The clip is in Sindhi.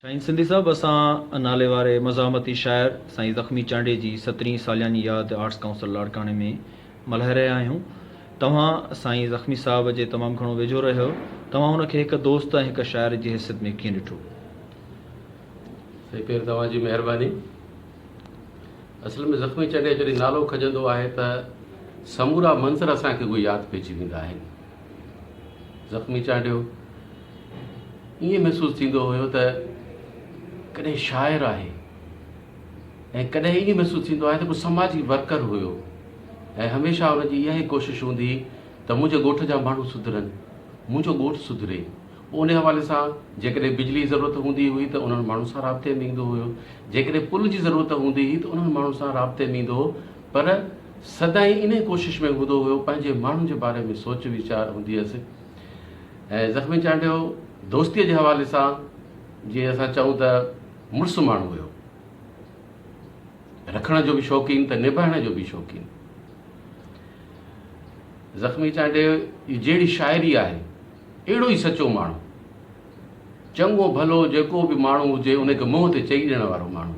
سائين سنڌي صاحب اسان نالي واري مزاحمتي شاعر سائين زخمي چانڊيي جي سترهين سالياني ياد آرٽس ڪائونسل لاڙڪاڻي ۾ ملهائي رهيا آهيون. توهان سائين زخمي صاحب جي تمام گهڻو ويجهو رهيو. توهان هن کي هڪ دوست ۽ هڪ شاعر جي حيثيت ۾ ڪيئن ڏٺو؟ سائين پير توهان جي مهرباني. اصل ۾ زخمي چانڊيي جو جڏهن نالو کڄندو آهي ته سمورا منظر اسان کي اهي ياد پئجي ويندا آهن. زخمي چانڊيو ائين محسوس ٿيندو هيو ته ڪڏهن شاعر آهي ۽ ڪڏهن ائين محسوس ٿيندو آهي ته ڪو سماجي ورڪر هيو ۽ هميشه ان جي اها ئي ڪوشش هوندي هئي ته منهنجي ڳوٺ جا ماڻهو سڌرن منهنجو ڳوٺ سڌري ان حوالي سان جيڪڏهن بجلي جي ضرورت هوندي هئي ته انهن ماڻهن سان رابطي ۾ ايندو هيو جيڪڏهن پل جي ضرورت هوندي هئي ته انهن ماڻهن سان رابطي ۾ ايندو هو پر سدائين انهي ڪوشش ۾ هوندو هيو پنهنجي ماڻهن جي باري ۾ سوچ ويچار هوندي هيس ۽ زخمي چانڊيو دوستي جي حوالي سان جيئن اسان چئون ته مڙس ماڻهو هيو رکڻ جو به شوقين ته نڀائڻ جو به شوقين زخمي چانڊيو جهڙي شاعري آهي اهڙو ئي سچو ماڻهو چڱو ڀلو جيڪو به ماڻهو هجي ان کي منهن تي چئي ڏيڻ وارو ماڻهو.